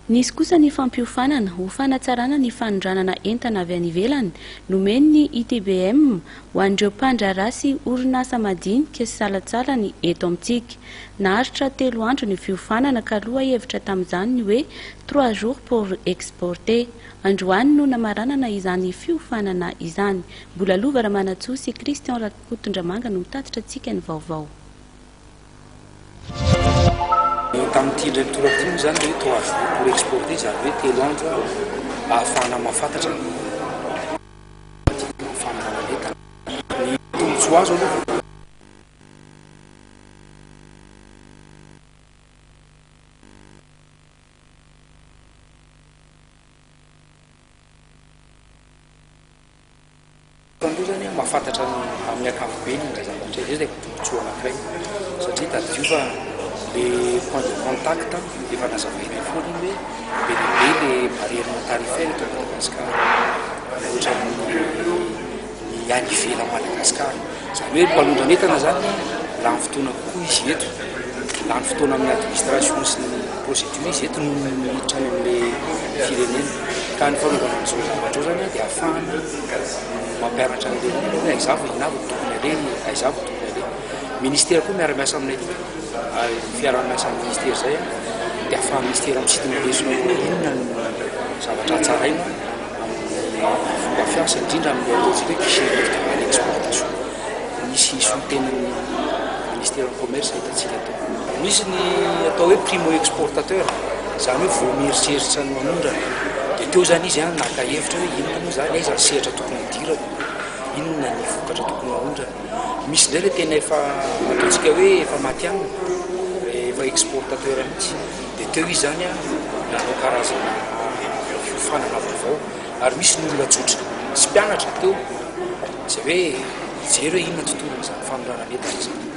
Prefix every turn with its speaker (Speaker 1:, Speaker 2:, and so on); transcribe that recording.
Speaker 1: Nisy kosa ny fampiofanana ho fanatsarana ny fanondranana entana avy any ivelany nomen'ny ITBM ho an'ireo mpandraharaha sy orinasa madinika sy salantsalany eto amintsika. Naharitra telo andro ny fiofanana ka lohahevitra tamin'izany ny hoe Trois jours pour exporter. Androany no namaranana izany fiofanana izany. Mbola Lova Ramanantsoa sy Christian Rakotondramanga no mitatitra antsika ny vaovao.
Speaker 2: Tamin'ity indray mitoraka ity moa izany ilay hoe trois jours pour exporter, izany hoe telo andro ahafahana mahafantatra ny fananana entana. Ny tombontsoa azo aloha. Aloha zany an, mahafantatra ny amin'ny ankapobeny ilay zavatra izay dia efa tombontsoa anankiray satria tadidio fa le point de contact efa nazavainay foana iny hoe be dia be le barrière non tarifaire eto Madagascar mihoatra ny ny any ivelan'i Madagascar. Izany hoe ny mpanondrana entana zany lany fotoana kokoa izy eto, lany fotoana amin'ny administration sy ny procédure izy eto noho ny miditra any amin'ilay firenena. Ka ny fanaovana an'izao zavatra izao zany dia ahafahana mampianatra an'ilay olona hoe aiza avy, inona avy no tokony aleha, aiza avy no tokony aleha. Ministera koa miara-miasa aminay aty ary ny fiaraha-miasa amin'ny ministera izay dia ahafahan'ny ministera misintona lesona koa inona no zavatra hatsaraina amin'ny fomba fiasa, indrindra amin'ilay ataontsika hoe guichet unique à l'exportation. Nisy solontenan'ny ministeran'ny commerce hitantsika teo. Misy ny atao hoe primo exportateur, izany hoe vao mieritreritra ny manondrana dia teo izany izy naka hevitra hoe inona moa izany, aiza ny sehatra tokony hidirako, inona ny vokatra tokony haondrana. Misy indray ilay tena efa ataontsika hoe efa matihanina, efa exportateur mihitsy. Dia teo izy izany nanao karazana fiofanana vaovao ary misy ny olona tsotra sy mpianatra teo izay hoe hijery hoe inona tontolon'izany fanondranana entana izany.